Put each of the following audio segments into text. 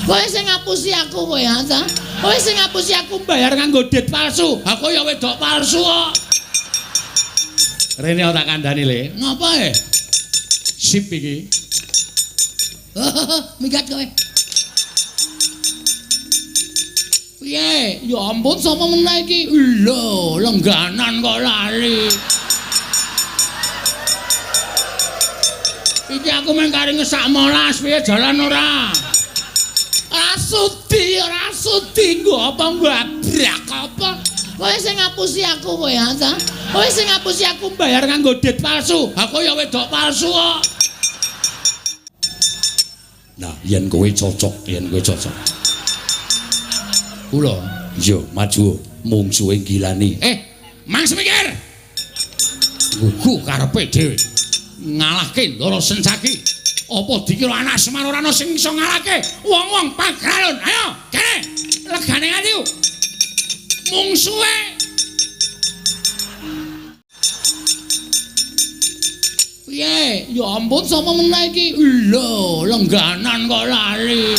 Kowe sing ngapusi aku kowe ya ta? Kowe sing ngapusi aku bayar nganggo dit palsu. Aku ya wedok palsu kok. Rene tak kandhani le. Ngapa e? Sip iki. Minggat kowe. Piye? Ya ampun sapa meneh iki? Lho, lengganan kok lali. Iki aku mung kari ngesak molas piye jalan ora? Ora sudi, ora sudi nggo apa ngabrak apa? Kowe sing ngapusi aku kowe ya ta? Kowe sing ngapusi aku bayar nganggo dit palsu. Aku ya wedok palsu kok. Nah, yen kowe cocok, yen kowe cocok. Kula, iya maju mungsuhe gilani. Mang semikir. Gugu karepe dhewe. Ngalahke Ndara Sencaki. Apa dikira anak Semar ora ana sing iso ngalahke wong-wong Pagralon? Ayo, kene. Legane atiku. Mungsuhe. Piye? Ya ampun sapa meneh iki? Lho, lengganan kok lali.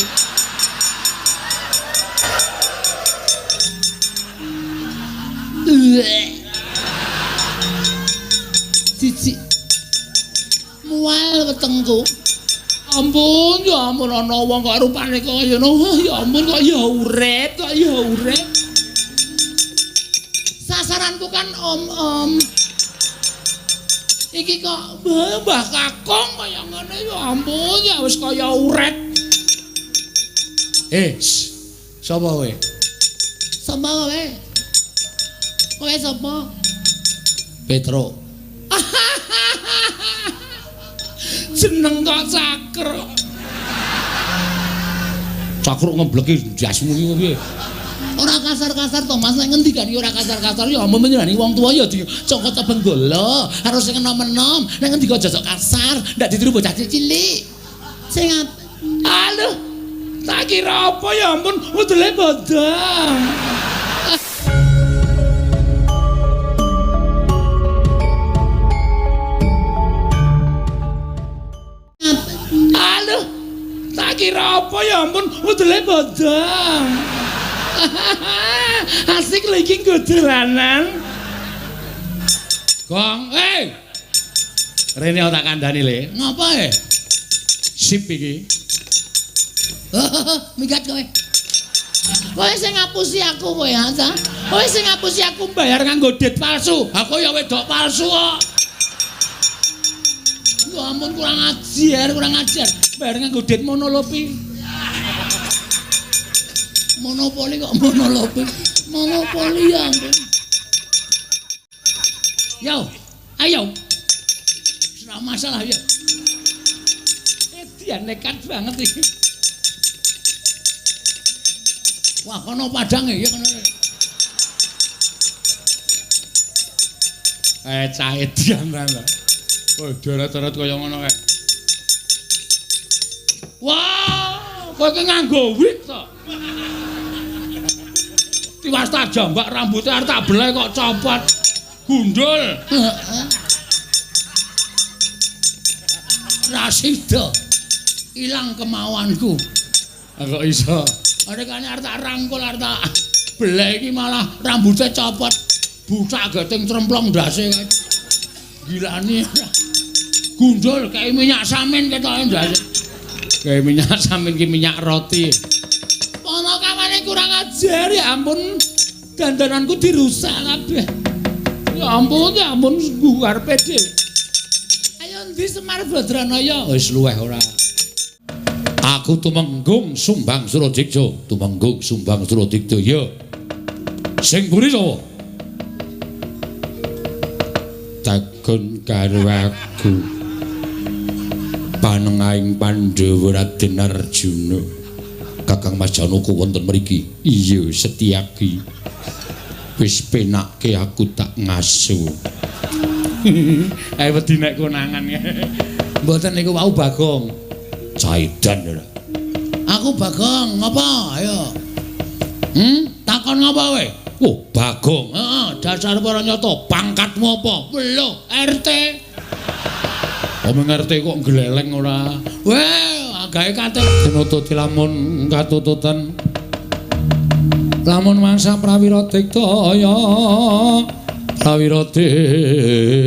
Cici. Mual wetengku. Ampun, ya ampun ana wong kok rupane kaya ngono. Ya ampun kok ya urip, kok ya urip. Sasaranku kan om-om. Iki kok Mbah Kakung kaya ngene ya ampun, ya wis kaya uret. Sapa kowe? Sapa kowe? Kowe sapa? Petro. Jeneng kok Cakruk. Cakruk ngebleki ndasmu iki piye? Ora kasar-kasar to Mas, nek ngendikan iki ora kasar-kasar ya ampun nyenani wong tuwa ya dicokot benggala, harus sing enom-enom, nek ngendika aja sok kasar, ndak ditiru bocah cilik. Sing aduh, tak kira apa ya ampun, udele bodang. Aduh, tak kira apa ya ampun, udele bodang. Asik lho iki nggo dolanan. Gong, Rene tak kandhani le. Ngapa e? Sip iki. Minggat kowe. Kowe sing ngapusi aku kowe ya ta? Kowe sing ngapusi aku bayar nganggo dit palsu. Aku ya wedok palsu kok. Ya ampun kurang ajar, kurang ajar. Bayar nganggo dit monolopi. Monopoli kok monolopi. Monopoli ya ampun. Yo, ayo. Ora masalah ya. Dia nekat banget iki. Wah, kono padange ya kono. Cah edian ta lho. Oh, deret-deret kaya ngono kae. Wah, kowe iki nganggo wig to. Tiwas tak jambak rambutnya arep tak beleh kok copot. Gundul. Heeh. Ra sida. Ilang kemauanku. Kok iso? Arekane arep tak rangkul arep tak beleh iki malah rambutnya copot. Bucak geting tremplong ndase kae. Gilani. Gundul kayak minyak samin ketoke ndase. Kayak minyak samin ki minyak roti. Ana kawane kurang ajar ya ampun. Dandananku dirusak kabeh. Ya ampun, ya ampun karepe dhewe. Ayo ndi Semar Badranaya? Wis luweh ora. Aku Tumenggung Sumbang Suradikta, Tumenggung Sumbang Suradikta ya. Sing mburi sapa? Takon karo aku. Panengahing Pandhawa Raden Arjuna. Kakang Mas Janaka wonten mriki. Iya, Setyaki. Wis penakke aku tak ngaso. Wedi nek konangan. Mboten niku wau Bagong. Caidan ora. Aku Bagong, ngapa? Ayo. Takon ngapa kowe? Oh, Bagong. Heeh, dasar para nyata, pangkatmu apa? Lho, RT. Omong RT kok gleleng ora? Weh, gawe KTP tinututi lamun katututan. Lamun mangsa prawira diktaya, prawira diktaya.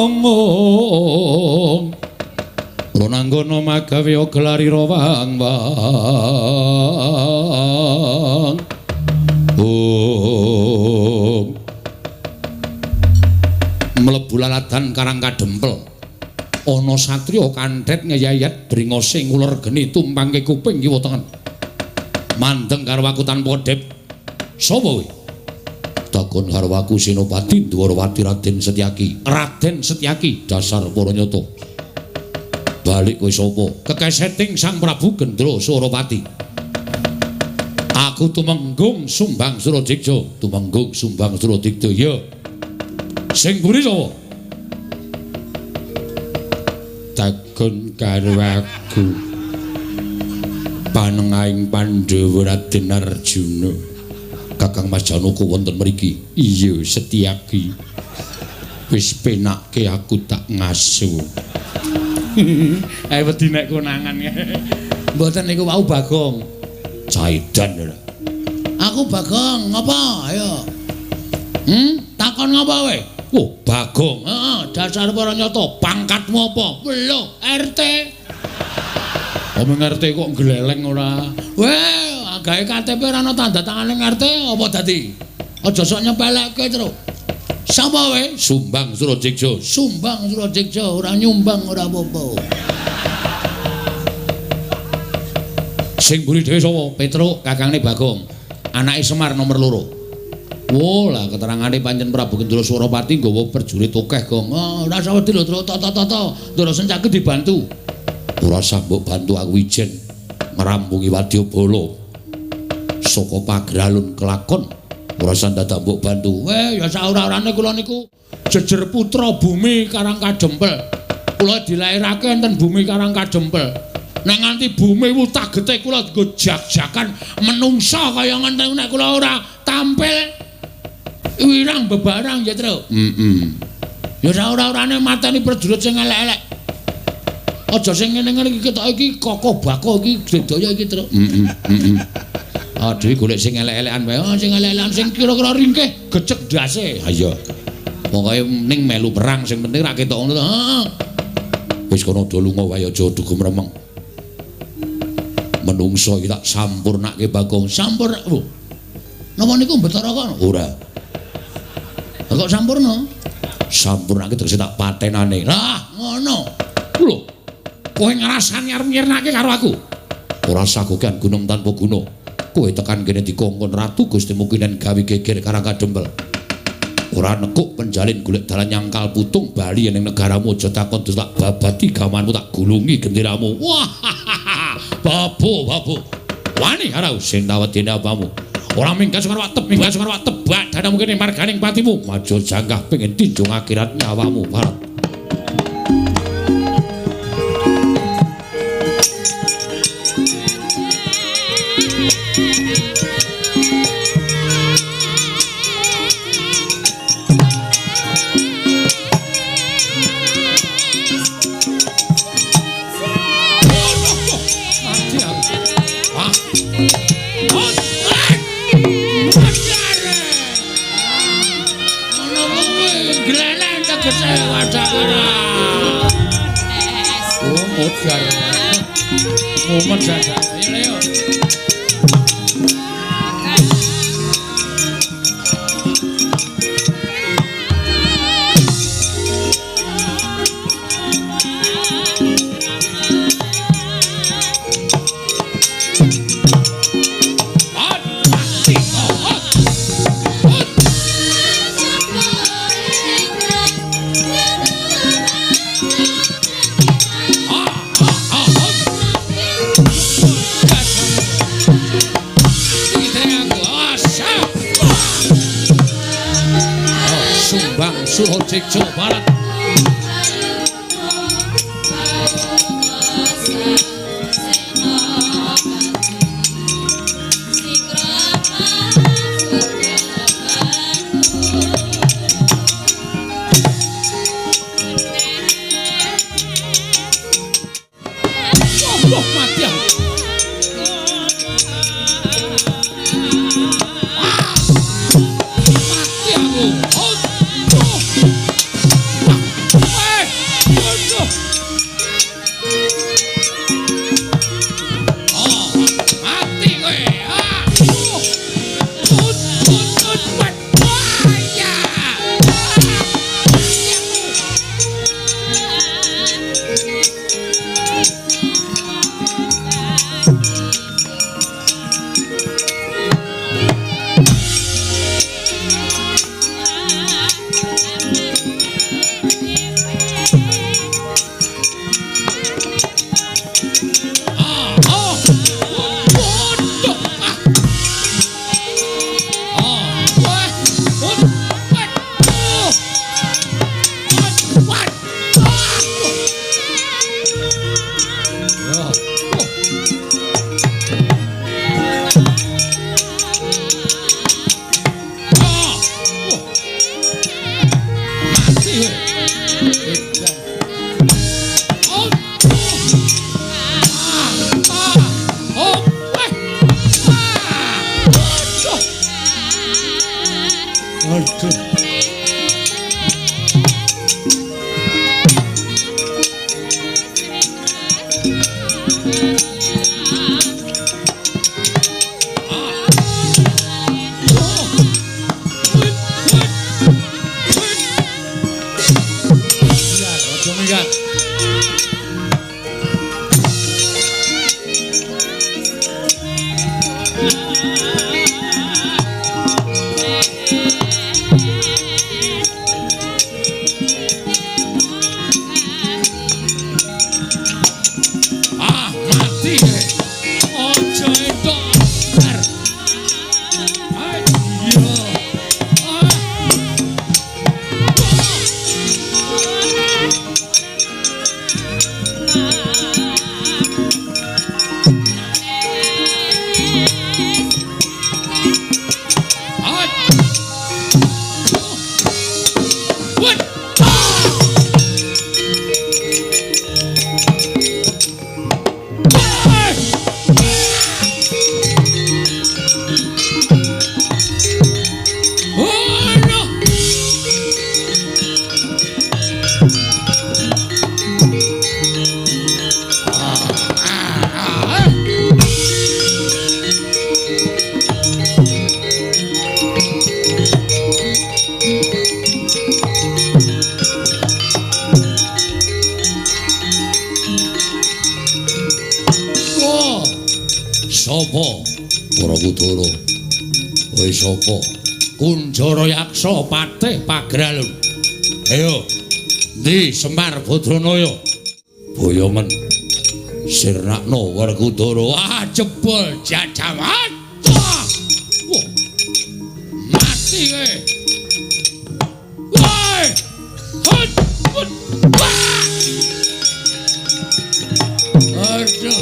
Omong Ronanggana magawe gelarira wang wang. Om mlebu laladan Karang Kadempel. Ana satriya kandhet ngeyayat bringose nguler geni tumpangke kuping kiwa tengen. Mandeng karo aku tanpa kedhep. Sapa kowe? Takon karo aku Senopati Dwarawati Raden Setyaki. Raden Setyaki dasar para nyata. Balik kowe sapa? Kekeseting Sang Prabu Gendra Surapati. Aku tumenggung Sumbang Suradikja, tumenggung Sumbang Suradikja. Ya. Sing mburi sapa? Takon karo aku. Panengahing Pandhawa Raden Arjuna. Kakang Mas Janaka wonten mriki. Iya, Setyaki. Wis penakke aku tak ngaso. Wedi nek konangan. Mboten niku wau Bagong. Caidan lho. Aku Bagong, ngapa? Ayo. Takon ngapa kowe? Oh, Bagong. Heeh, dasar para nyata. Pangkatmu apa? Lho, RT. Omong RT kok gleleng ora? Weh, gawe KTP ora ana tanda tangane RT apa dadi? Aja sok nyepelekke, Tru. Sapa kowe? Sumbang Suradikja. Sumbang Suradikja, ora nyumbang ora apa-apa. Sing mburi dhewe sapa? Petruk, kakangne Bagong. Anake Semar nomor 2. Wo lah keterangane pancen Prabu Gendra Surapati nggawa prajurit akeh, Gong. Oh, ora usah wedi lho, Tru. Toto-toto. Ndara Sencaki dibantu. Ora usah mbok bantu aku ijen ngrampungi wadyabala. Saka pagralun kelakon ora usah dadak mbok bantu. Weh, ya saora-orane kula niku jejer putra bumi Karang Kadempel. Kula dilairake enten bumi Karang Kadempel. Nek nganti bumi wutah getih kula nggo jak-jakan menungsa kaya ngenten nek kula ora tampil wirang bebarang ya, Tru. Heeh. Ya saora-orane mateni prajurit sing elek-elek. Aja sing ngene-ngene iki ketok iki kokoh bako iki sedaya iki, Tru. Heeh, heeh. Aduh golek sing elek-elekan wae. Oh, sing elek-elekan sing kira-kira ringkeh gecek ndase. Ha iya. Pokoke ning melu perang sing penting ra ketok ngono to. Heeh. Wis kono do lunga wae aja dugu mremeng. Menungso iki tak sampurnake Bagong. Sampur. Oh. Napa niku Bathara kono? Ora. Lah kok sampurna? Sampurnake tegese tak patenane. Lah, ngono. Lho. Kowe ngrasani arep nyirnake karo aku. Ora sagokan gunung tanpa guna. Kowe tekan kene dikongkon Ratu Gusti Mukinen gawe geger Karang Kadempel. Ora nekuk penjalin golek dalan nyangkal putung bali ning negaramu aja takon terus tak babati gamanmu tak gulungi genderamu. Wah. Babu, babu. Wani karo sing tawedene apamu. Ora minggat karo wak tebak karo wak tebak dadamu kene marganing patimu. Maju janggah pengen tinjung akhirat nyawamu. Barat. Mumet saja. Ayo, ayo. Suradikja Barat. Aduh, mati aku. Mati aku. Aduh. Aduh. Oh, mati kowe. Aduh. Sapa? Kunjara Yaksa Patih Pagralun. Ayo, ndi Semar Badranaya? Boyongen sirnakno Werkudara. Ah, jebol jajawan. Wah. Mati kowe. Woi. Hut. Hut. Wah. Aduh.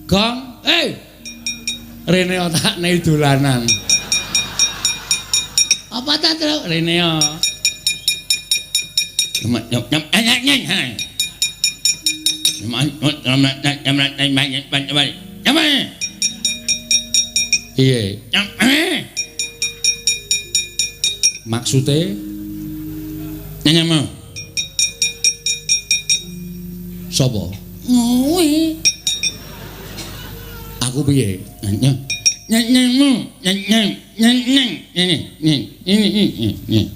Gong, rene otak nei dolanan. Apa ta, Truk? Rene yo. Iya. Maksude Nyama. Sapa? Ngowe. Aku piye? Nyang. Nyangmu, nyang nyang nyang nyang nyang nyang nyang.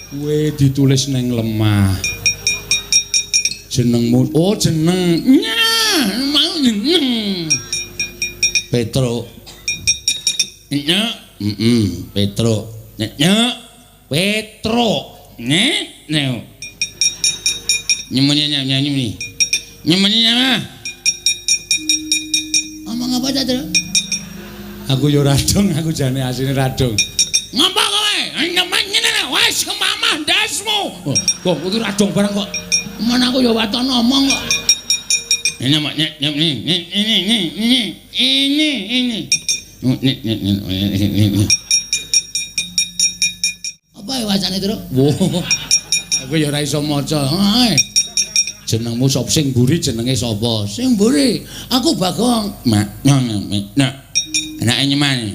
Kowe ditulis nang lemah. Jenengmu, oh jeneng. Nyah, mau jeneng. Petro. Nyek, heeh, Petro. Nyek, Petro. Nek, nek. Nyemene nyam nyem. Nyemene nyam. Omong apa ta, Tru? Aku yo radong, aku jane asline radong. Ngapa kowe? Nyemen ngene lho, wis kemamah ndasmu. Kok kudu radong barang kok. Men aku yo waton omong kok. Ini mak nyek ini ini ini ini ini. Ini. Apa ya wacane, Tru? Wo. Aku ya ora iso maca. Jenengmu sapa sing mburi jenenge sapa? Sing mburi, aku Bagong. Mak nek. Anake nyemani.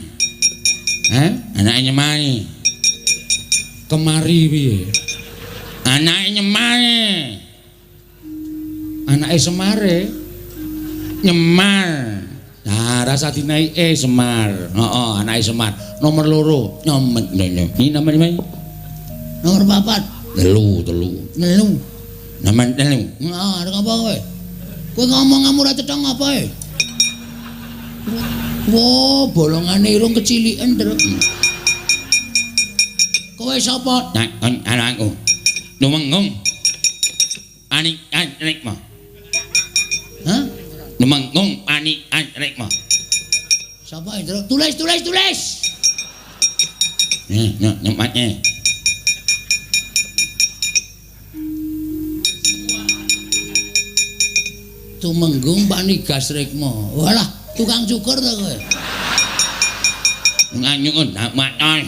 Hah? Anake nyemani. Kemari piye? Anake nyemani. Anake Semare. Nyemar. Nah, rasa dinaike Semar. Heeh, anake Semar. Nomor 2. Nyomet nyonya. Ini nomor lima. Nomor 4. 3. 3. Nomor 3. Nah, arep apa kowe? Kowe ngomong ngamu ora cetha ngapa e? Wo, bolongane irung keciliken, Tru. Kowe sapa? Nah, anakku. Lumenggung. Anik anik ma. Hah? Lumenggung anik anik ma. Sapa, Tru? Tulis, tulis, tulis. Nih, nek nyempatnya. Tumenggung Panigas Rikma. Walah, tukang cukur ta kowe? Tukang nyukur ndak matos.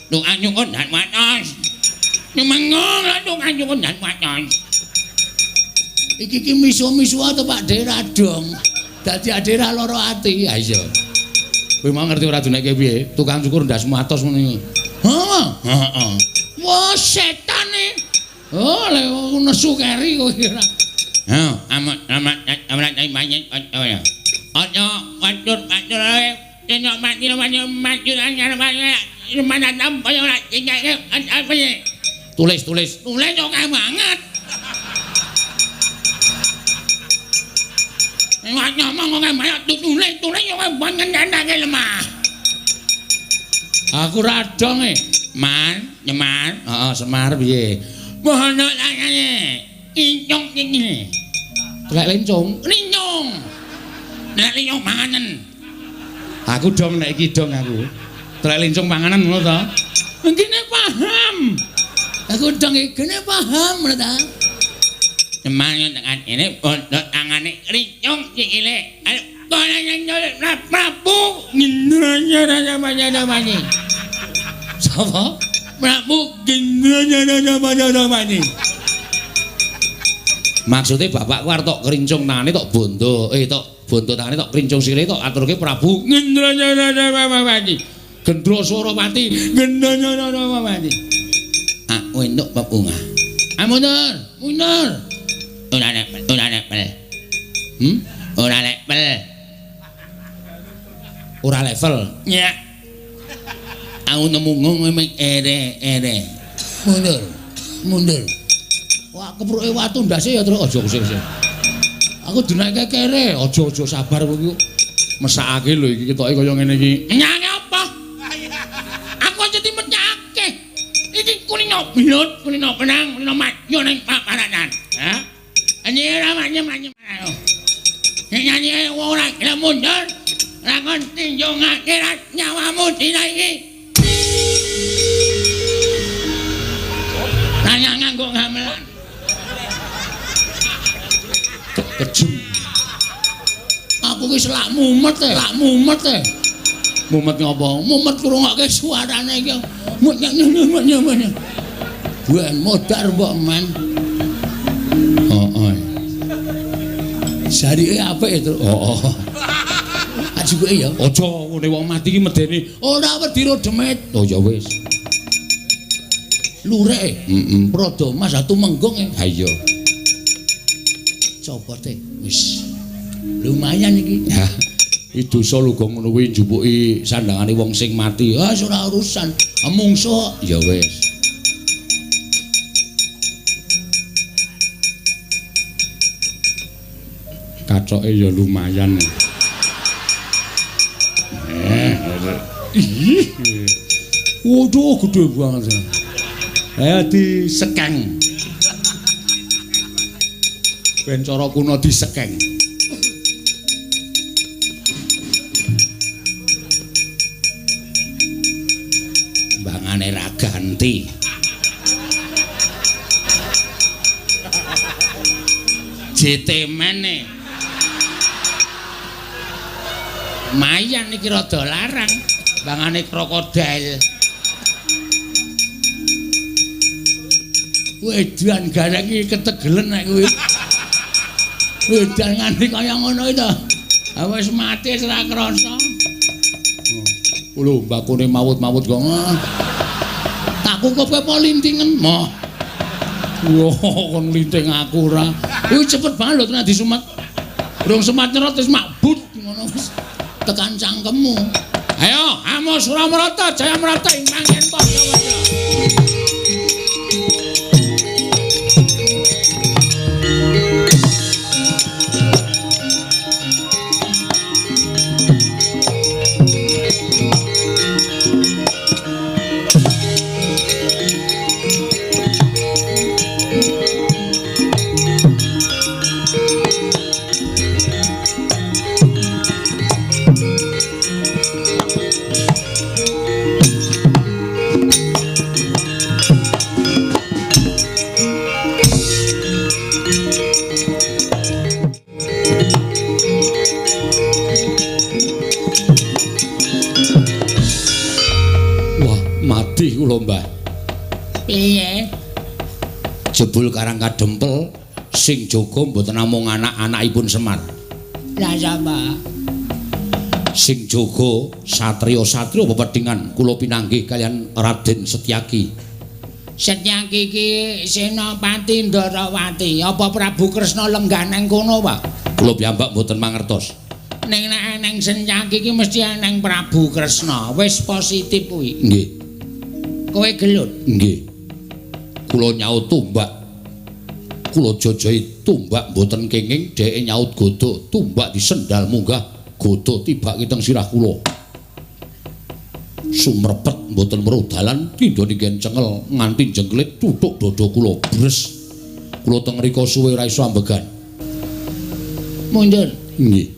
Tukang nyukur ndak matos. Tumenggung tukang nyukur ndak matos. Iki ki misu-misu ta Pak De radong. Dadi ade ra lara ati. Ha iya. Kowe mau ngerti ora duneke piye? Tukang cukur ndasmu atos ngono iki. Heeh. Heeh. Wah, setane. Oh, lek nesu keri kowe ora. Hah, amat amat amat banyak ya. Ojo watur watur ae. Dene mati mati mati anyar mana tampa ora tinggal apa. Tulis tulis. Tulis oke banget. Nek ngomong oke banget tulis tulis oke banget ndake lemah. Aku radong e. Man, Semar. Heeh, Semar piye? Bono tangane. Incung iki. Telek lencung. Lincung. Telek lincung panganan. Aku dong nek iki dong aku. Telek lincung panganan ngono ta? Ngene paham. Aku dong iki gene paham ngono ta? Semar tekan ini bondo tangane lincung sikile. Ayo kono nyolek Prabu ngendranya. Sapa? Prabu ngendranya. Maksudnya bapakku arep tok krincung tangane tok bondo, tok bondo tangane tok krincung sikile tok aturke Prabu Ngendranyarapati. Gendra Surapati, Ngendranyarapati. Aku entuk bebungah. Ah mundur, mundur. Ora nek, ora level. Ora level. Ora level. Ya. Aku nemu ngono mek ere-ere. Mundur, mundur. Wah, kepruke watu ndase ya terus aja sik-sik. Aku dinake kere, aja-aja sabar kowe iki. Mesakake lho iki ketoke kaya ngene iki. Nyake apa? Aku aja dimecake. Iki kulino belut, kulino benang, kulino matyo ning paparanan. Ha? Ani ora manyem-manyem. Nek nyanyi ora gelem mundur, ora kon tinjungake nyawamu dina iki. Nanya nganggo gamelan. Kejem. Aku ki selak mumet e, lak mumet e. Mumet ngopo? Mumet ngrungokke suarane iki. Mumet. Ben modar mbok men. Heeh. Jarike apik itu. Heeh. Ajuke ya. Aja ngene wong mati ki medeni. Ora wedi ro demit. Oh ya wis. Lurek. Heeh. Prada Mas tumenggung. Ha iya. Copote wis. Lumayan iki. Ha. Iki dosa lho gong ngono kuwi njupuki sandangane wong sing mati. Ah ora urusan. Mungsuh. Ya wis. Kacoke ya lumayan. Ih. Waduh gede banget. Ayo disekeng. Ben cara kuno disekeng. Bangane ra ganti. JT mene. Mayan iki rada larang, bangane krokodil. Wedan gareng iki ketegelen nek kuwi. Wedan nganti kaya ngono iki to. Wis mati wis ora krasa. Lho mbakune mawut-mawut kok. Tak kukupke apa lintingen? Moh. Wah, kon linting aku ora. Kuwi cepet banget lho tenan disumet. Durung semat nyerot wis makbut ngono wis tekan cangkemmu. Ayo, amo Suramarata, Jayamarata ing manggen padha wae. Mbah. Piye? Jebul Karang Kadempel sing jaga mboten namung anak-anakipun Semar. Lah sapa? Sing jaga satriya-satriya pepedhingan kula pinanggih kaliyan Raden Setyaki. Setyaki iki Senopati Ndarawati. Apa Prabu Kresna lenggah nang kono, Pak? Kula piyambak mboten mangertos. Ning nek eneng Setyaki iki mesti eneng Prabu Kresna. Wis positif kuwi. Nggih. Kowe gelut? Nggih. Kula nyaut tombak. Kula jajahi tombak mboten kenging, dheke nyaut godhog, tombak disendal munggah, godhog tibake teng sirah kula. Sumrepet mboten weruh dalan, tindha ninggen cengel nganti jengklit tutuk dada kula. Bres. Kula teng mriku suwe ora iso ambegan. Mundur. Nggih.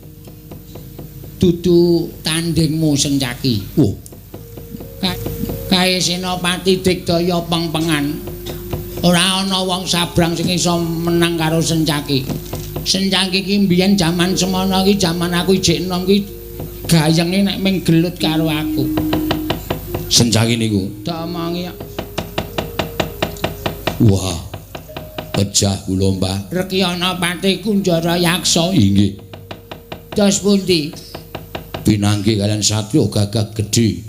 Dudu tandingmu Sencaki. Wah. Kae Senopati Digdaya pengpengan. Ora ana wong sabrang sing iso menang karo Sencaki. Sencaki iki mbiyen jaman semono iki jaman aku ijik enom iki gayenge nek ming gelut karo aku. Sencaki niku tak omongi. Wah. Pejah kula, Mbah. Rekyana Pati Kunjara Yaksa. Inggih. Dos pundi? Pinanggih kaliyan satriya gagah gedhe.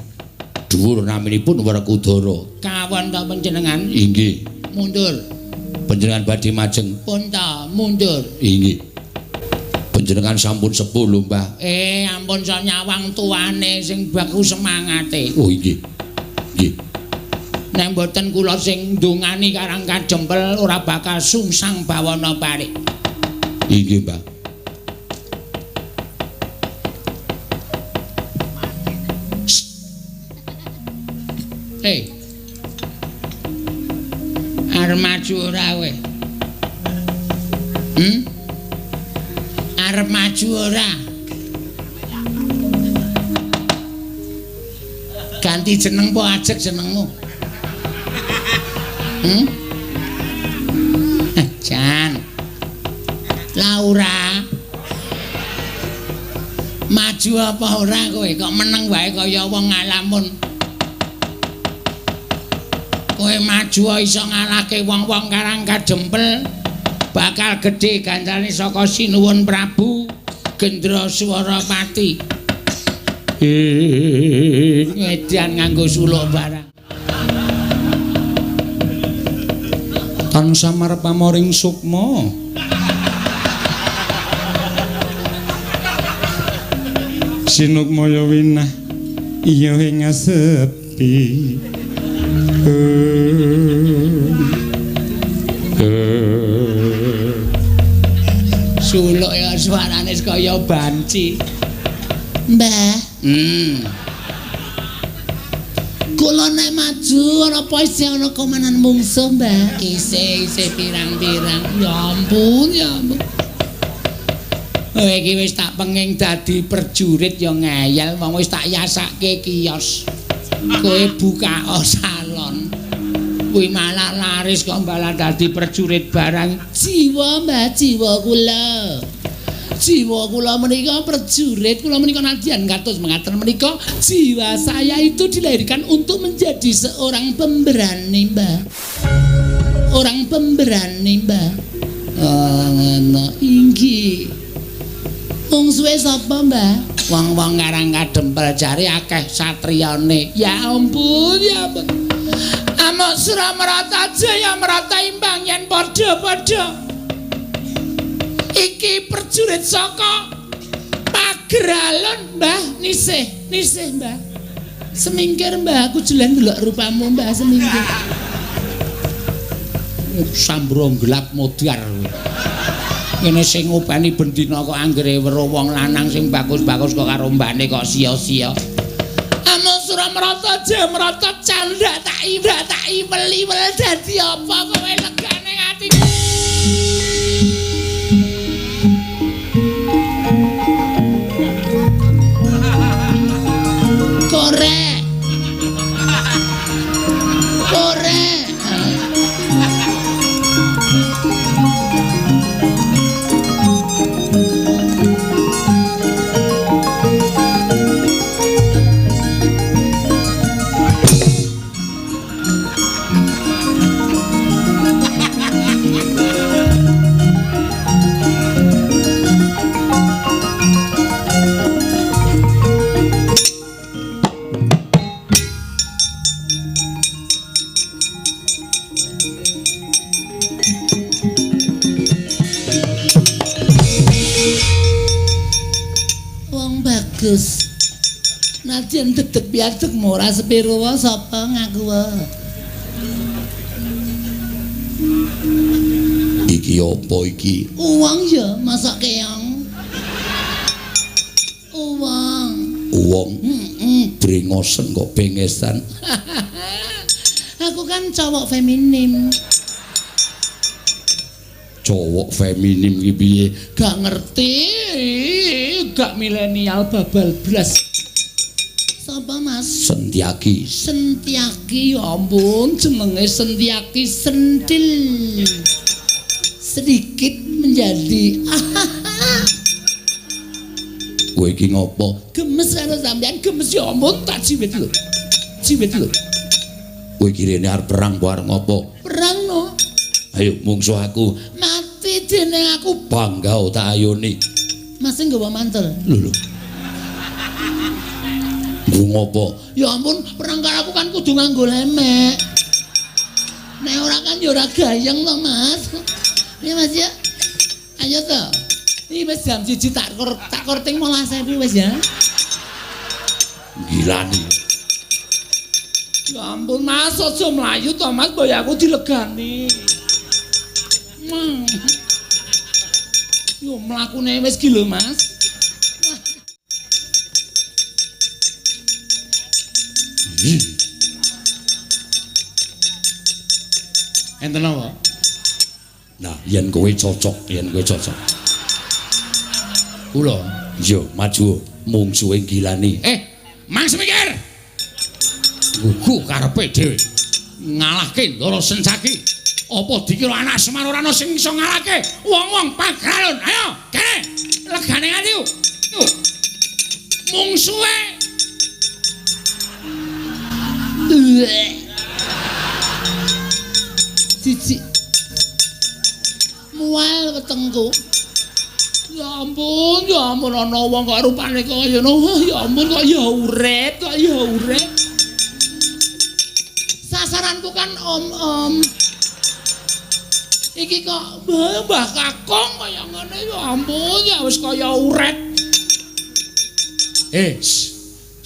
Dhuwur naminipun Werkudara. Kawon ta panjenengan? Inggih. Mundur. Panjenengan badhe majeng. Pun ta, mundur. Inggih. Panjenengan sampun sepuh lho, Mbah. Ampun sok nyawang tuane sing baku semangate. Oh, inggih. Nggih. Nek mboten kula sing ndongani Karang Kadempel ora bakal sungsang bawana parik. Inggih, Mbah. Arep maju ora kowe? Arep maju ora? Ganti jeneng po ajeg jenengmu? Jan. Laura. Maju apa ora kowe? Kok meneng wae kaya wong ngalamun. Kowe maju iso ngalahke wong-wong Karang Kadempel, bakal gedhe ganjarane saka Sinuwun Prabu Gendra Swarapati. Edan nganggo suluk barang. Tansah marep pamoring sukma. Sinukmaya winah iya ing sepi. Suluk ya suarane kaya banci. Mbah. Kula nek maju ana apa isih ana komanan mungsuh, Mbah? Isih pirang-pirang. Ya ampun, ya ampun. Kowe iki wis tak penging dadi prajurit ya ngeyel, wong wis tak yasake kios. Kowe buka salon. Kuwi malah laris kok malah dadi prajurit barang. Jiwa, Mbah, jiwa kula. Jiwa kula menika prajurit, kula menika nadyan kados mengaten menika jiwa saya itu dilahirkan untuk menjadi seorang pemberani, Mbah. Orang pemberani, Mbah. Oh, ngono. Inggih. Mungsuhe sapa, Mbah? Wong-wong Karang Kadempel jare akeh satriyane. Ya ampun, ya ampun. Amok Suramerata jaya merata imbang yen padha-padha. Iki prajurit saka Pageralun, Mbah. Nisih, nisih, Mbah. Semingkir, Mbah, aku jelen ndelok rupamu, Mbah, semingkir. Sambro gelap modar. Ngene sing ngopeni bendina kok anggere weruh wong lanang sing bagus-bagus kok karo mbane kok sia-sia. Amok Suramerata jaya merata candhak tak iwak tak iwel-iwel dadi apa kowe legane atiku. Korek. Korek. Bagus. Nadyan dedeg piadeg ora sepiro wae sapa ngaku wae. Iki apa iki? Uwong ya, masak keong. Uwong. Uwong. Heeh. Brengosen kok bengesan. Aku kan cowok feminim. Cowok feminim ki piye? Gak ngerti, gak milenial babal blas. Sapa Mas? Sentiaki. Sentiaki, ya ampun, jenenge Sentiaki sentil. Sedikit menjadi. Kowe iki ngopo? Gemes karo sampean, gemes ya ampun tak jiwit lho. Jiwit lho. Kowe iki rene arep perang apa arep ngopo? Perang no. Ayo mungsuh aku. Mati dening aku bangga tak ayoni. Mas nggawa mantel. Lho lho. Nggo ngopo? Ya ampun, perang karo aku kan kudu nganggo lemek. Nek ora kan ya ora gayeng to, Mas. Ya Mas ya. Ayo to. Iki wis jam 1 tak korting 15.000 wis ya. Gilani. Ya ampun, Mas, aja mlayu to, Mas, boy aku dilegani. Yo mlakune wis ki lho, Mas. Enten apa? Nah, yen kowe cocok, yen kowe cocok. Kula, iya maju mungsuhe Gilani. Mang Semikir. Gugu karepe dhewe. Ngalahke Ndara Sencaki. Apa dikira anak Semar ora ana sing iso ngalahke wong-wong Pagralun? Ayo, kene. Legane atiku. Mungsuhe. Siji. Mual wetengku. Ya ampun ana wong kok rupane kaya ngono. Ya ampun kok ya urip, kok ya urip. Sasaranku kan om-om. Iki kok Mbah Kakung kaya ngene ya ampun ya wis kaya uret.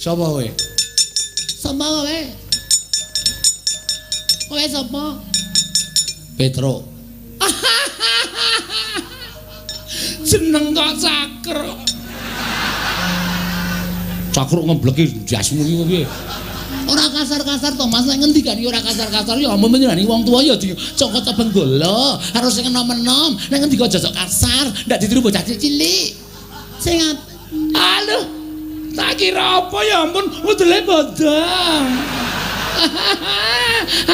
Sapa kowe? Sapa kowe? Kowe sapa? Petro. Jeneng kok Cakruk. Cakruk ngembleki ndasmu iki piye? Ora kasar-kasar to Mas, nek ngendikan ora kasar-kasar ya ampun nyenani wong tuwa ya dicokot benggala, karo sing enom-enom, nek ngendika aja sok kasar, ndak ditiru bocah cilik. Sing aduh, tak kira apa ya ampun, udele bodong.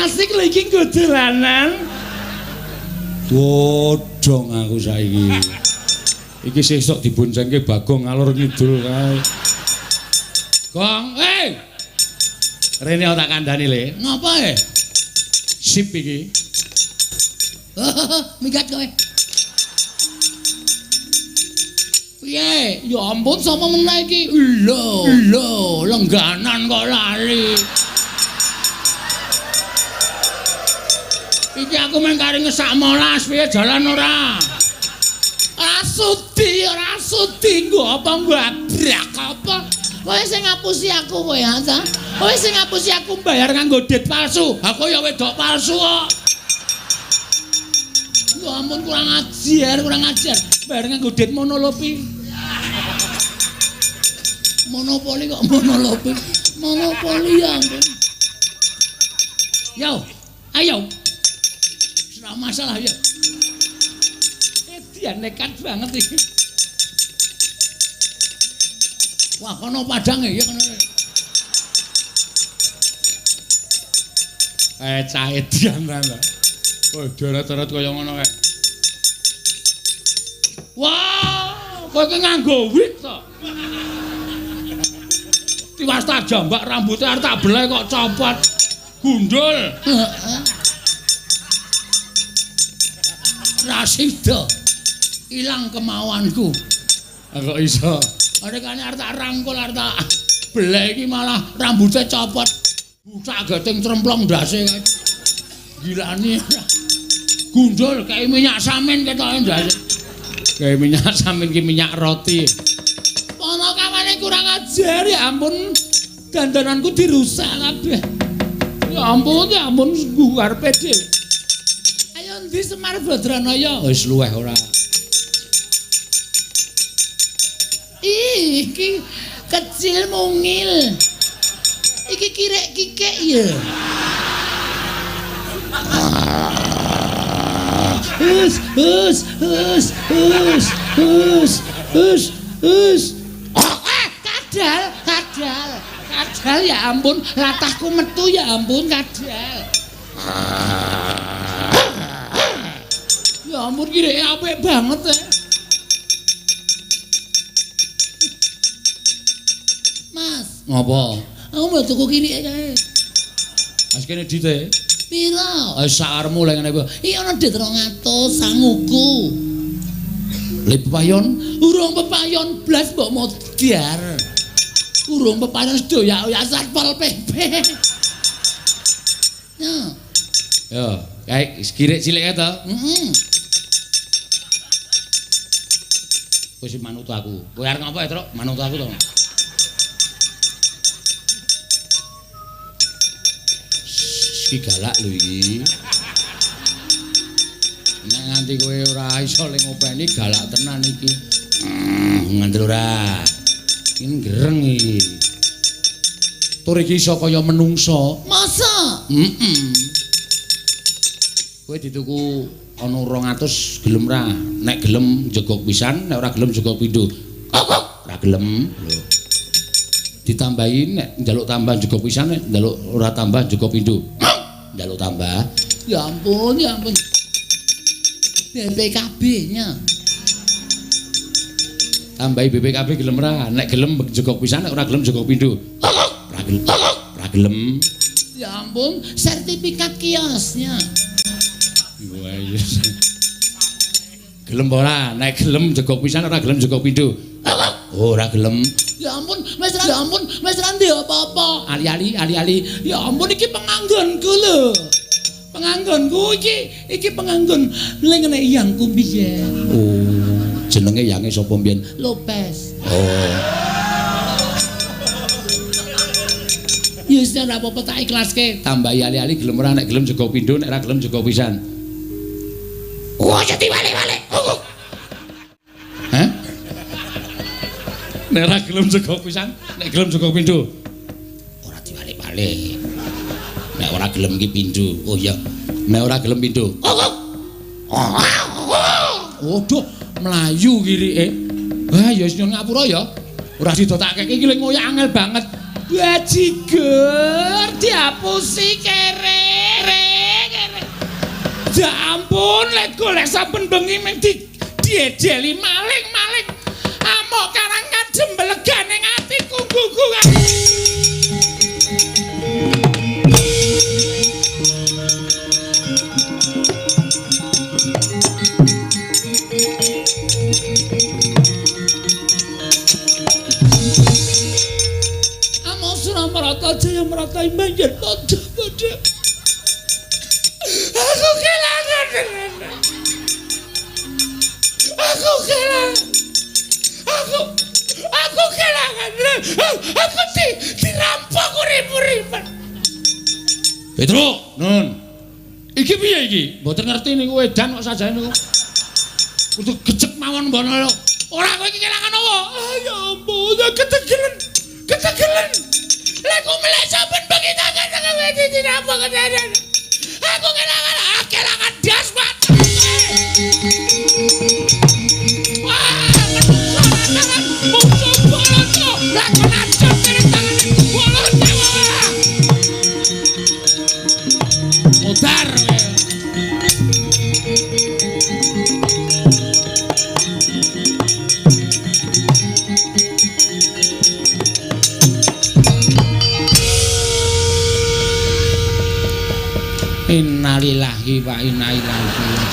Asik lho iki nggo dolanan. Bodong aku saiki. Iki sesuk diboncengke Bagong ngalor ngidul kae. Gong, Rene tak kandhani le. Ngapa e? Sip iki. Minggat kowe. Piye? Ya ampun sapa meneh iki? Lho, lho, lengganan kok lali. Iki aku mung kari ngesak molas piye jalan ora? Ora sudi, ora sudi nggo apa ngabrak apa? Kowe sing ngapusi aku kowe ha ta? Kowe sing ngapusi aku bayar nganggo dit palsu. Aku ya wedok palsu kok. Ya ampun kurang ajar, kurang ajar. Bayar nganggo dit monolopi. Monopoli kok monolopi. Monopoli ya ampun. Yo, ayo. Ora masalah ya. Dia nekat banget iki. Wah, kono padange ya kono. Cah edian ta lho. Oh, deret-deret kaya ngono kae. Wah, kowe iki nganggo wig to. Tiwas tak jambak rambute arep tak beleh kok copot. Gundul. Heeh. Ra sida. Ilang kemauanku. Kok iso? Arekane arep tak rangkul arep tak beleh iki malah rambute copot. Bucak geting tremplong ndase kae. Gilani. Gundul kae minyak samin ketoke ndase. Kae minyak samin ki minyak roti. Ana kawane kurang ajar ya ampun. Dandananku dirusak kabeh. Ya ampun, ya ampun karepe dhewe. Ayo ndi Semar Badranaya? Wis luweh ora. Iki kecil mungil. Iki kirek kikek ya. Hus hus hus hus hus hus hus. Kadal, kadal, kadal ya ampun, latahku metu ya ampun kadal. Ya ampun kireke apik banget ya. Mas, ngopo? Aku mau tuku kirike kae. Mas kene dite. Piro? Sakarmu lek ngene kuwi. Iki ana dit 200 sanguku. Le pepayon? Urung pepayon blas mbok modar. Urung pepayon sedoyak-oyak Satpol PP. Ya. Yo, kae kirik cilik kae to? Heeh. Kowe sing manut aku. Kowe arep ngopo ya, Truk? Manut aku to. Iki galak lho iki. Nek nganti kowe ora iso le ngopeni galak tenan iki. Ngandel ora. Iki gereng iki. Tur iki iso kaya menungso. Masa? Heeh. Kowe dituku ana 200 gelem ra? Nek gelem jegok pisan, nek ora gelem jegok pindho. Ora gelem. Lho. Ditambahi nek njaluk tambah jegok pisan, nek njaluk ora tambah jegok pindho. Njaluk tambah. Ya ampun, ya ampun. BPKB-nya. Tambahi BPKB gelem ra? Nek gelem jegok pisan, nek ora gelem jegok pindho. Ora gelem. Ora gelem. Ya ampun, sertifikat kiosnya. Wah, iya. Gelem ora? Nek gelem jegok pisan, ora gelem jegok pindho. Oh, ora gelem. Ya ampun, wis ra, ya ampun, wis ra ndek apa-apa. Ali-ali, ali-ali. Ya ampun iki penganggonku lho. Penganggonku iki penganggon lengene yangku mbiyen. Oh, jenenge yange sapa mbiyen? Lopez. Oh. Ya wis ora apa-apa tak ikhlaske. Tambahi ali-ali gelem ora nek gelem jaga pindho nek ora gelem jaga pisan. Wah, jadi wale-wale. Hah? Nek ora gelem jaga pisan, nek gelem jaga pindho. Ora diwalik-walik. Nek ora gelem iki pindho. Oh iya. Nek ora gelem pindho. Waduh, mlayu kirike. Wah, ya wis nyuwun ngapura ya. Ora sida tak keke iki lek ngoyak angel banget. Bajigur diapusi kere kere. Ya ampun, lek golek saben bengi mung diejeli maling-maling. Amok karang kadem belegane atiku gugu. Marata jaya marata imbanjen padha padha. Aku kelangan. Aku kelangan. Aku kelangan. Aku dirampok urip-uripan. Petro, nun. Iki piye iki? Mboten ngerti niku edan kok sajane niku. Kudu gecek mawon mbono lho. Ora kowe iki kelangan apa? Ya ampun, ketegelen. Ketegelen. Lek ku melek saben bengi tangan tangan wedi dirampok ketenan. Aku kelangan, kelangan das Pak. Wah, tangan musuh boloto. Lakon acot kene tangan boloto. Modar. Innalillahi wa inna ilaihi raji'un.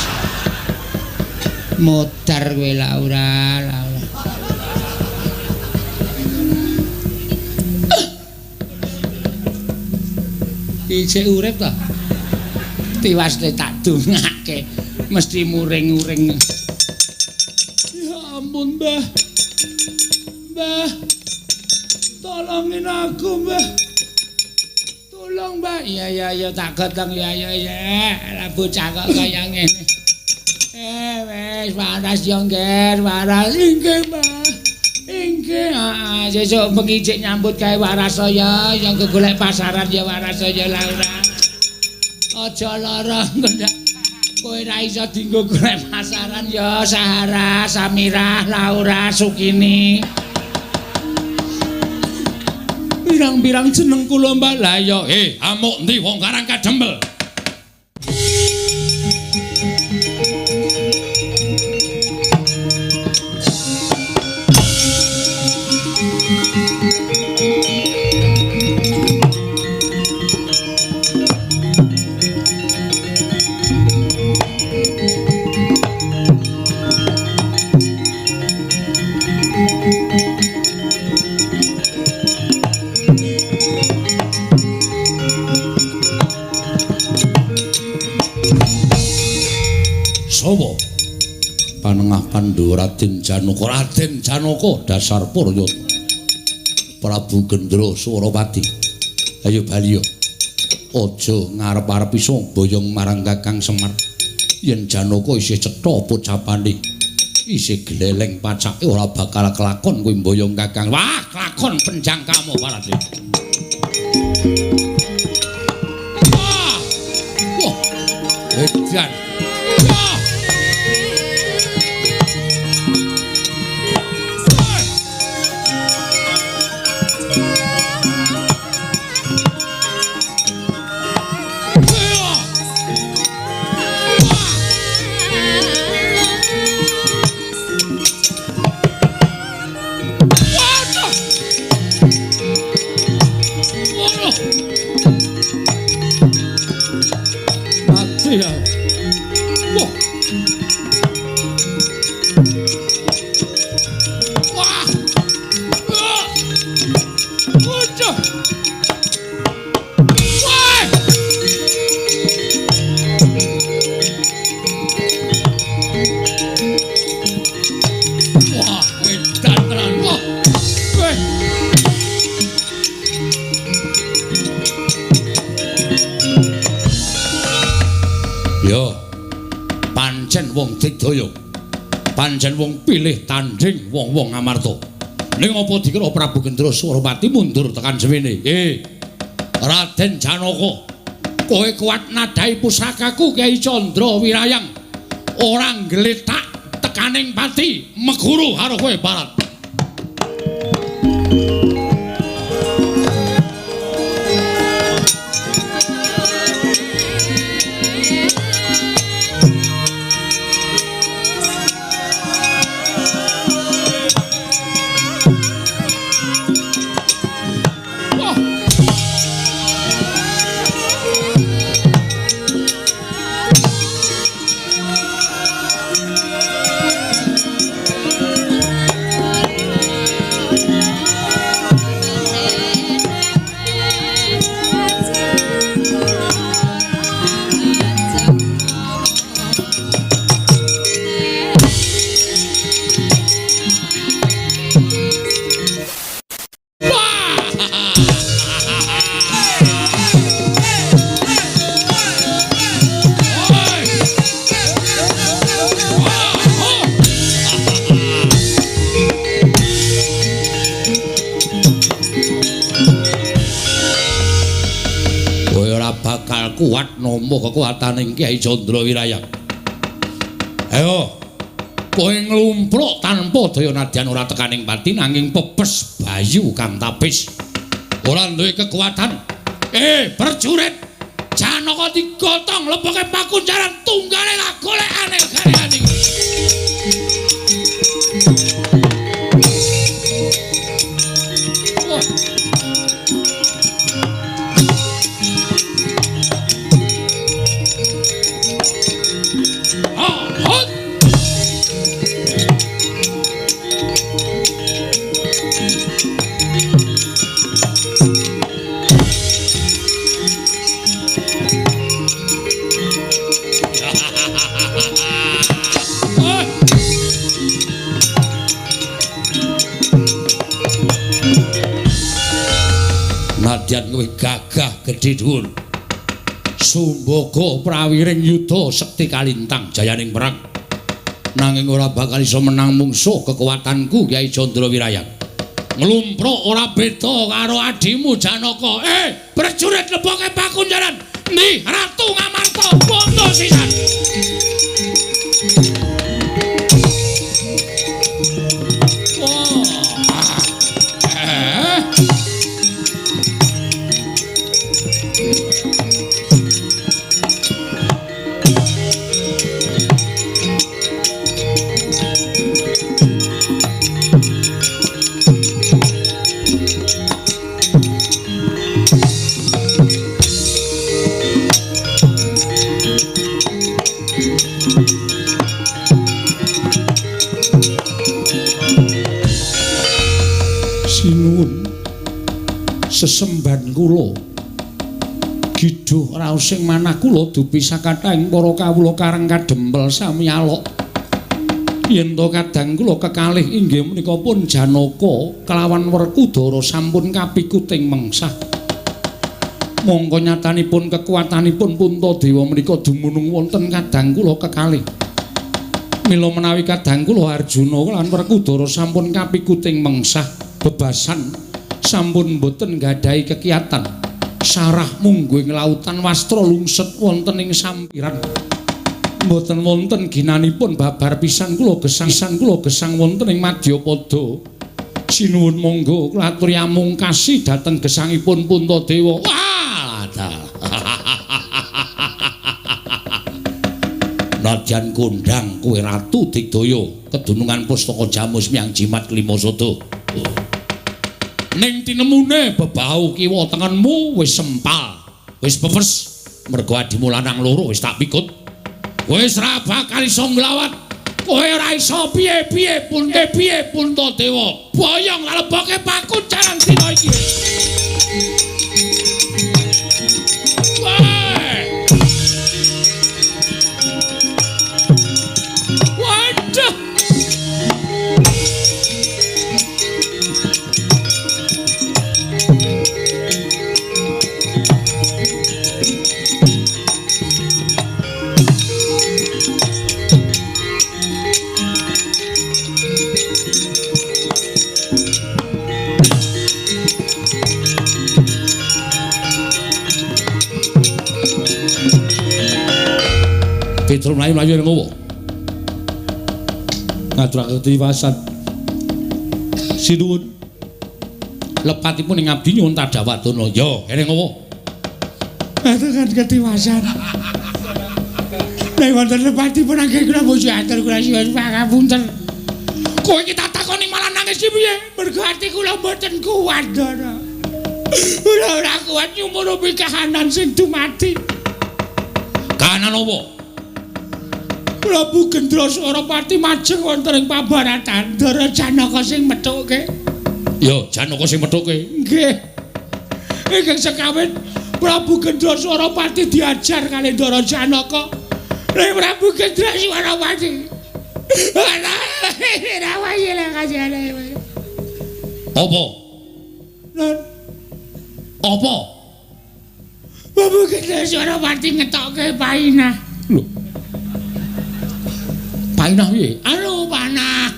Modar kowe Laura, Laura. Isih urip ta? Tiwas le tak dongake mesti muring-uring. Ya ampun, Mbah. Mbah. Tolongin aku, Mbah. Tolong, Mbak. Iya iya iya tak gotong ya ya ya. Lah bocah kok kaya ngene. Wis waras yo nggih, waras inggih, Mbak. Inggih, heeh, sesuk bengi cek nyambut gawe waras saya, yang golek pasaran ya waras saya Laura. Aja lara ngendak. Kowe ra iso dienggo golek pasaran ya Sahara, Samirah, Laura, Sukini. Pirang-pirang jeneng kula Mbak. Lah ya, amuk endi wong Karang Kadempel? Sopo? Panengah Pandhawa Raden Janaka. Raden Janaka dasar Puryata. Prabu Gendra Suwarapati. Ayo bali yo. Aja ngarep-arep iso boyong marang Kakang Semar. Yen Janaka isih cetha pocapane, isih gleleng pacake ora bakal kelakon kuwi mboyong Kakang. Wah, kelakon penjangkamu Raden. Wah. Wah. Edan. Mati ya. Ya, pancen wong digdaya. Pancen wong pilih tanding wong-wong Amarta. Ning apa dikira Prabu Gendra Surapati mundur tekan semene? Raden Janaka, kowe kuat nadai pusakaku Kyai Candra Wirayang. Ora nggletak tekaning pati, meguru karo kowe Barat. Kuat nampa kekuatane Kyai Candra Wirayang. Ayo, kowe nglumpruk tanpa daya nadyan ora tekaning pati nanging pepes bayu kang tapis. Ora duwe kekuatan. Prajurit, Janaka digotong leboke pakunjaran tunggale golekane gaweane. Nadyan kowe gagah gedhe dhuwur. Sumbaga prawiring yuda sekti kalintang jayaning perang. Nanging ora bakal iso menang mungsuh kekuatanku Kyai Candra Wirayang. Nglumpruk ora beda karo adimu Janaka. Prajurit leboke pakunjaran. Ndi Ratu Ngamarta bondo sisan. Sinuwun sesemban kula giduh raos sing manah kula dupi sakathahing para kawula karang kadempel sami alok. Yen to kadang kula kekalih inggih menika pun Janaka kelawan Werkudara sampun kapikuting mengsah. Mongko nyatanipun kekuatanipun Puntadewa menika dumunung wonten kadang kula kekalih. Mila menawi kadang kula Arjuna lan Werkudara sampun kapikuting mengsah bebasan sampun boten nggadahi kekiyatan. Sarah mungguh ing lautan wastra lungset wonten ing sampiran. Mboten wonten ginanipun babar pisan kula gesang wonten ing madyapada. Sinuwun monggo kula aturi amungkasi dhateng gesangipun Puntadewa. Wah, Nadyan kondang kowe ratu digdaya kedunungan pustaka jamus miyang jimat kelima sada. Ning tinemune bebau kiwa tengenmu wis sempal, wis pepes mergo adimu lanang loro wis tak pikut. Wis ra bakal iso nglawat. Kowe ora iso piye-piye punte piye Puntadewa. Boyong leboke pakunjaran dina iki. Waduh. Petro mlayu-mlayu ngowo. Ngaturake tiwasan. Sinuwun. Lepatipun ing abdi nyuwun tadhawadana. Ya, ene ngowo. Ngaturaken ketiwasan. Nek wonten lepatipun anggen kula muji atur kula siwun pangapunten. Kowe iki tak takoni malah nangis iki piye? Mergo ati kula mboten kuat, Ndara. Kula ora kuat nyumurupi kahanan sing dumadi. Kahanan apa? Prabu Gendra Swarapati majeng wonten ing pabaratan. Ndara Janaka sing methuke. Ya, Janaka sing methuke. Nggih. Ingkang sekawin Prabu Gendra Swarapati diajar kali Ndara Janaka. Nek Prabu Gendra Swarapati. Apa? Apa? Prabu Gendra Swarapati ngetokke painah. Lho. Painah piye? Anu panah.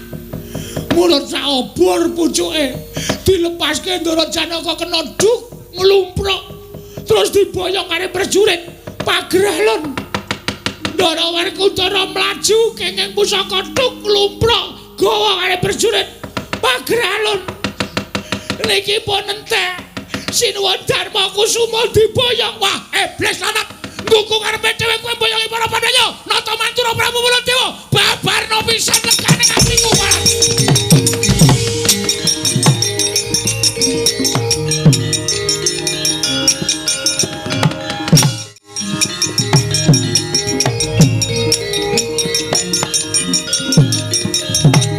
Mulut saobor pucuke dilepaske Ndara Janaka kena duk nglumpruk. Terus diboyong karo prajurit Pageralon. Ndara Werkudara mlaju kenging pusaka tuk nglumpruk gawa karo prajurit Pageralon. Niki pun entek. Sinuwun Darma Kusuma diboyong. Wah, iblis lanang. Ngukung arepe dhewe kowe mboyongi para Pandhawa. Nata Mantura Prabu Baladewa babarno pisan legane atiku malah.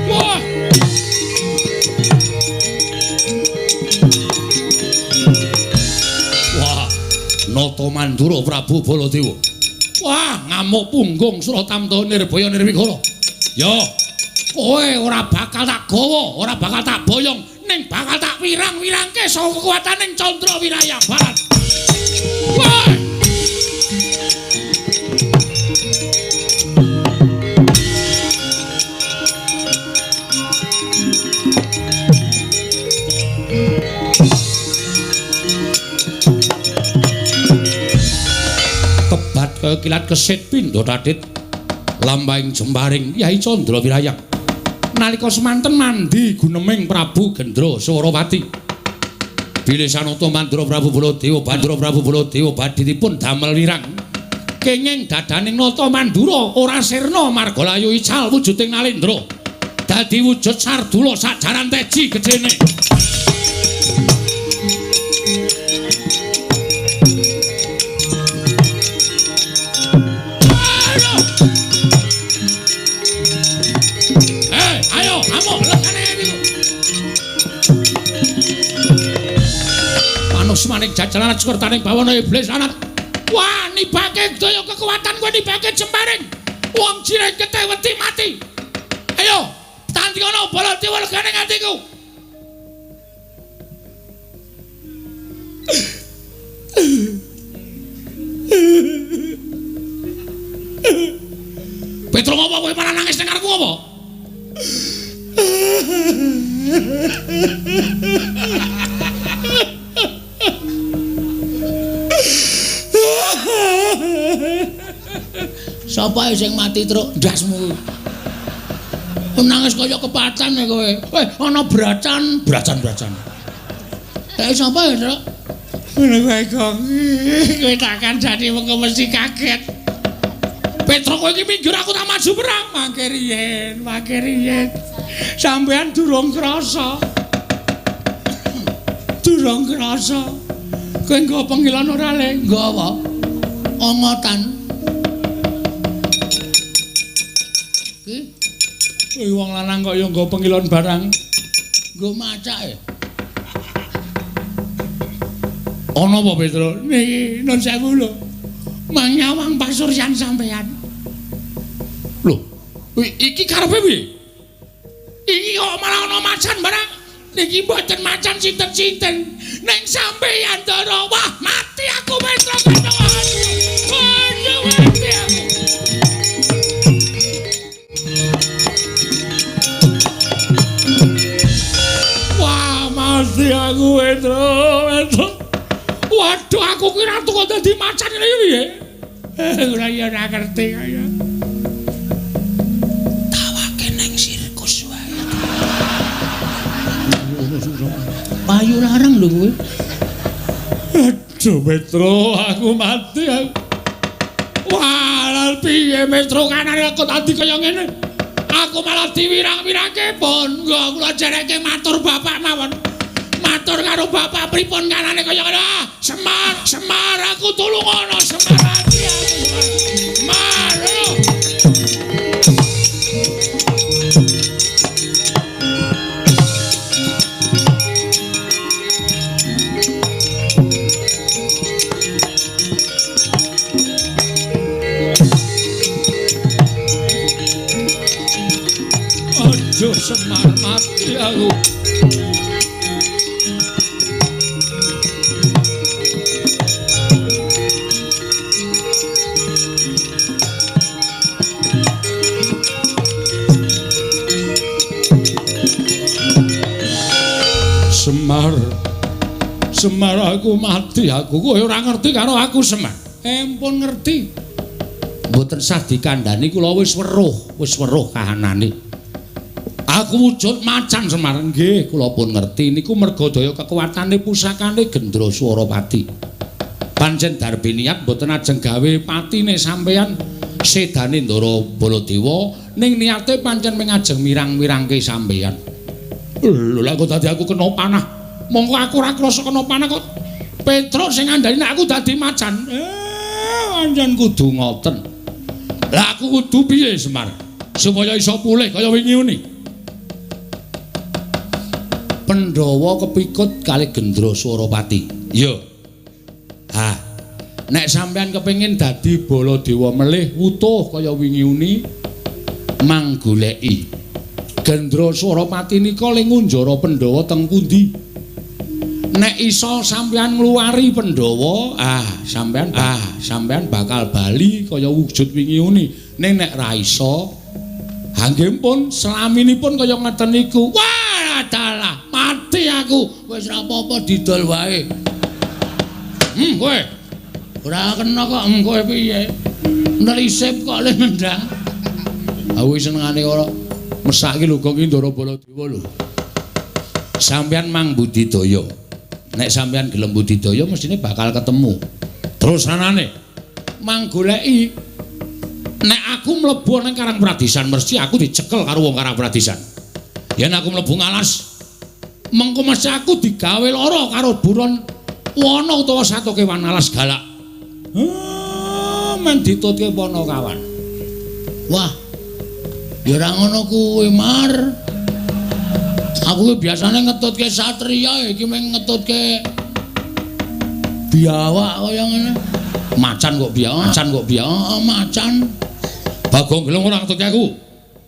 Wah. Wah, Nata Mandura Prabu Baladewa. Wah, ngamuk punggung Suratamta Nirbaya Nirwikara. Ya, kowe ora bakal tak gawa, ora bakal tak boyong, ning bakal tak wirang-wirangke saka kekuataning Candra Wiraya Barat. Wah! Kebat kaya kilat kesit pindha tatit lampahing jemparing Kyai Candra Wirayang. Nalika semanten mandi guneming Prabu Gendra Swarawati. Bilih sanata Mandura Prabu Baladewa Bandura Prabu Baladewa badhe dipun damel wirang. Kenging dadaning Nata Mandura ora sirna marga layu ical wujuding Nalendra. Dadi wujud sardula sajaran teji gedene. Manusmaning jajalan sekertaning bawana iblis anak. Wah, nibake daya kekuatan kowe nibake jemparing. Wong jireng getih wedi mati. Ayo, tandingono Baladewa legane atiku. Petro ngopo kowe malah nangis nang karepku apa? Sapa sing mati truk ndasmu? Nangis kaya kepatan ya kowe. Weh, ana bracan, bracan-bracan. Kae sapa ya, Truk? Ngono kowe kok. Kowe tak kandhani mengko mesti kaget. Petro kowe iki minggir aku tak maju perang. Mangke riyen, mangke riyen. Sampeyan durung krasa. Durung krasa. Kowe nggo pengilon ora le? Nggo apa? Ongotan. Ki? Kuwi wong lanang kok ya nggo pengilon barang. Nggo macake. Ana apa Petro? Niki nun sewu lho. Mang nyawang pasuryan sampeyan. Lho, iki karepe piye? Iki kok malah ana macan barang. Niki mboten macan sinten-sinten. Ning sampeyan Ndara. Wah, mati aku Petro kancawan. Aduh, mati aku. Wah, mati aku Petro, Petro. Waduh, aku ki ratu kok dadi macan ngene iki piye? Ora ya ora ngerti kaya. Tawake nang sirkus wae. Payu larang lho kowe. Aduh Petro, aku mati aku. Wah, piye Petro kanane aku dadi kaya ngene. Aku malah diwirang-wirangke pon. Kula jereke matur bapak mawon. Matur karo bapak pripun kanane kaya ngene. Semar, Semar aku tulungono Semar mati aku. Semar. Aduh Semar mati aku. Semar, Semar aku mati aku. Kowe ora ngerti karo aku Semar. Empun ngerti. Mboten sah dikandhani kula wis weruh kahanane. Aku wujud macan Semar. Nggih, kula pun ngerti niku merga daya kekuatane pusakane Gendra Swarapati. Pancen darbe niat mboten ajeng gawe patine sampeyan sedane Ndara Baladewa ning niate pancen mung ajeng mirang-mirangke sampeyan. Lho lha kok dadi aku kena panah. Mongko aku ora krasa kena panah kok Petruk sing ngandhani nek aku dadi macan. Pancen kudu ngoten. Lah aku kudu piye Semar supaya iso pulih kaya wingi uni. Pandhawa kepikut kali Gendra Swarapati. Iya. Ha. Nek sampeyan kepengin dadi Baladewa melih wutuh kaya wingi uni manggoleki Gendra Swarapati nika le ngunjara Pandhawa teng pundi? Nek iso sampeyan ngluwari Pandhawa, sampeyan bakal bali kaya wujud wingi uni. Ning nek ra iso, nggih pun selaminipun kaya ngeten niku. Wah, dalah, mati aku. Wis ra apa-apa didol wae. Kowe. Ora kena kok kowe piye? Nelisip kok le nendang. Aku senengane ora mesake lho kok iki Ndara Baladewa lho. Sampeyan mang budidaya. Nek sampeyan gelem budidaya mestine bakal ketemu. Terus anane mang goleki. Nek aku mlebu nang Karang Pradisan mesti aku dicekel karo wong Karang Pradisan. Yen aku mlebu ngalas mengko mesti aku digawe lara karo buron wana utawa satu kewan alas galak. Men ditutke Panakawan. Wah. Ya ora ngono kuwi, Mar. Aku ki biasane ngetutke satriya, iki mung ngetutke biawak kaya ngene. Macan kok biawak, macan kok biawak, macan. Bagong gelem ora ngetutke aku.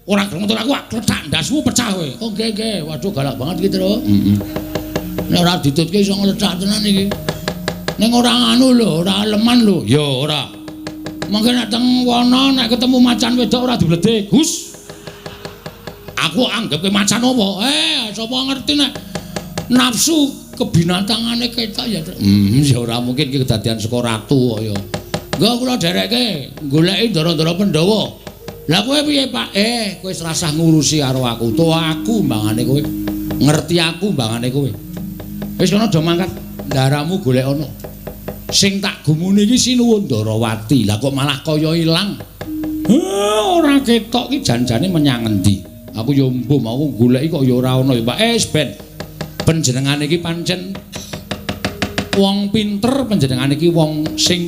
Ora gelem ngetut aku, klethak ndasmu pecah kowe. Oh nggih nggih, waduh galak banget iki, Tru. Heeh. Nek ora ditutke iso nglethak tenan iki. Ning ora anu lho, ora leman lho. Ya ora. Mangke nek teng wana nek ketemu macan wedok ora dibledek. Hus. Aku anggap kowe macan apa? Sapa ngerti nek nafsu kebinatangane ketok ya. Ya ora mungkin iki kedadian saka ratu kok ya. Engko kula dherekke goleki ndara-ndara Pandhawa. Lah kowe piye, Pak? Kowe wis rasah ngurusi karo aku. To aku mbangane kowe. Ngerti aku mbangane kowe. Wis kono do mangkat ndaramu golek ana. Sing tak gumuni iki Sinuwun Ndarawati. Lah kok malah kaya ilang. Ora ketok iki janjane menyang endi? Aku ya mbuh mau goleki kok ya ora ana ya, Pak. Ben panjenengane iki pancen wong pinter, panjenengane iki wong sing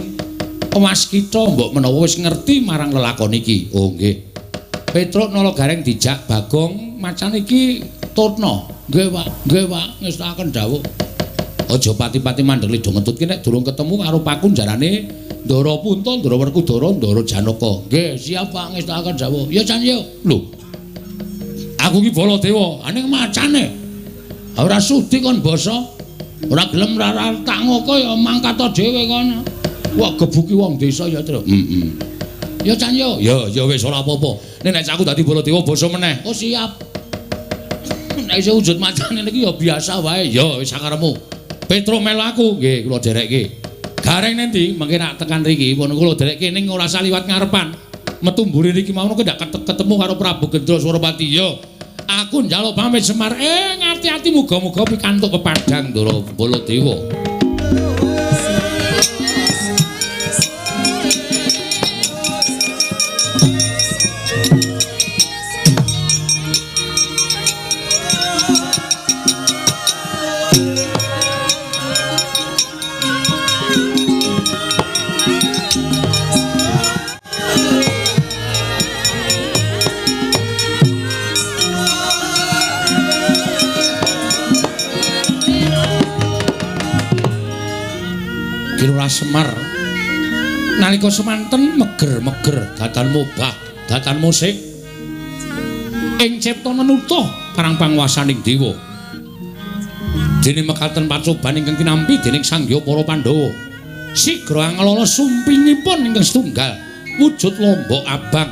waskita mbok menawa wis ngerti marang lelakon iki. Oh nggih. Petruk Nala Gareng dijak Bagong macan iki tutna. Nggih, Pak. Nggih, Pak, ngestakaken dawuh. Aja pati-pati mandeg lido ngetut ki nek durung ketemu karo pakunjarane Ndara Punta, Ndara Werkudara, Ndara Janaka. Nggih, siap Pak, ngestakaken dawuh. Ya Chan yo. Lho. Aku ki Baladewa, aning macane. Ora sudi kon basa. Ora gelem ora tak ngoko ya mangkat dhewe kono. Wah, gebuki wong desa ya, Tru. Heeh. Ya Chan yo. Ya, ya wis ora apa-apa. Nek aku dadi Baladewa basa meneh. Oh, siap. Nek iso wujud macane niki ya biasa wae. Ya wis sakarepmu. Petruk melu aku. Nggih, kula dherekke. Gareng nanti mangke nak tekan riki pun kula derek kene ora saliwat ngarepan. Metu mburi riki mau ndak ketemu karo Prabu Gendra Surapati. Yo, aku njaluk pamit Semar. Ngati-ati muga-muga pikantuk pepadang Ndara Baladewa. Semar nalika semanten meger-meger datan mubah datan musik ing cipta menutuh parang panguwasaning dewa dene mekaten pacoban ingkang tinampi dening Sang Hyang para Pandhawa sigra anglala sumpingipun ingkang setunggal wujud lombok abang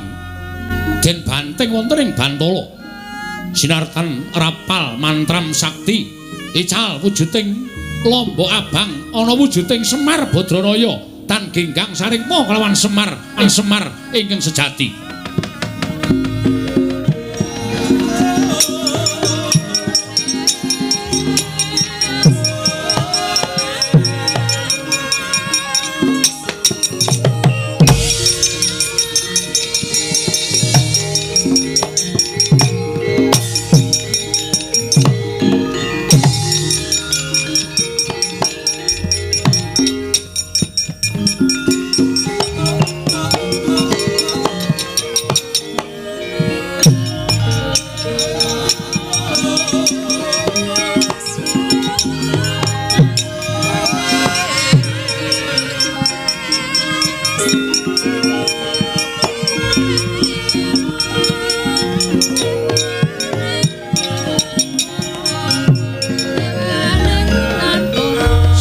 den banting wonten ing bantala sinartan rapal mantram sakti ical wujuding lombok abang ana wujuding Semar Badranaya tan genggang sarikma kelawan Semar Semar ingkang sejati.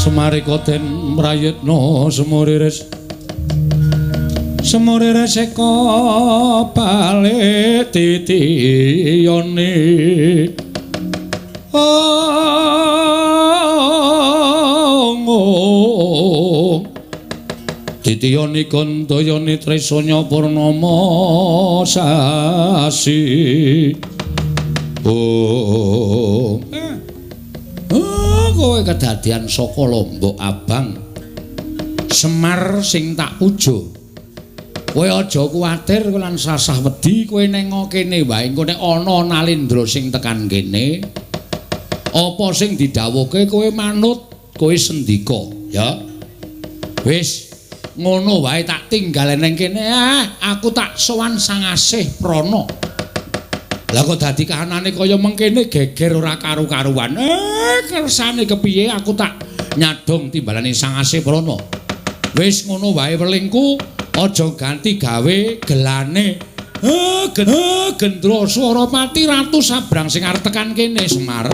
Semarika den prayitna semuriris semuriris eka balik titiyane ong titiyane kandayane tresanya purnama sasi oh. Kowe kedadian saka lombok abang Semar sing tak puja. Kowe aja kuwatir lan sasah wedi, kowe neng kene wae engko nek ana Nalendra sing tekan kene apa sing didhawuhke kowe manut, kowe sendika ya. Wis ngono wae tak tinggal neng kene, aku tak sowan Sang Asih Prana. Lah kok dadi kahanane kaya mengkene geger ora karu-karuan. Kersane kepiye aku tak nyadong timbalane Sang Asih Prana. Wis ngono wae welingku, aja ganti gawe gelane. Gendra Surapati ratu sabrang sing arep tekan kene Semar.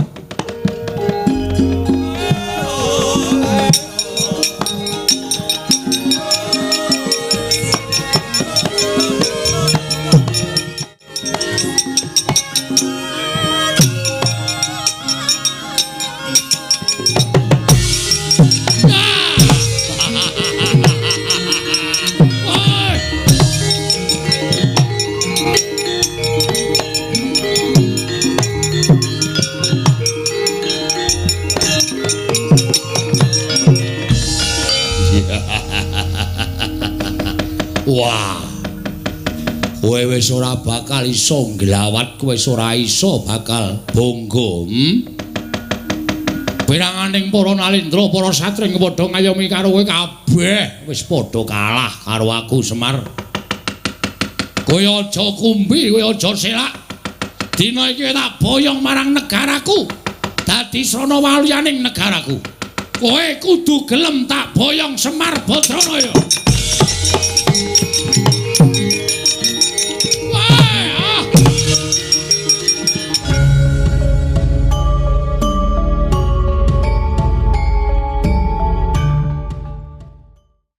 Wah. Kowe wis ora bakal iso nglawat, kowe wis ora iso bakal bangga. Piranganing para Nalendra, para satring padha ngayomi karo kowe kabeh wis padha kalah karo aku Semar. Kowe aja kumbi, kowe aja selak. Dina iki tak boyong marang negaraku. Dadi srana waluyaning negaraku. Kowe kudu gelem tak boyong Semar Badranaya.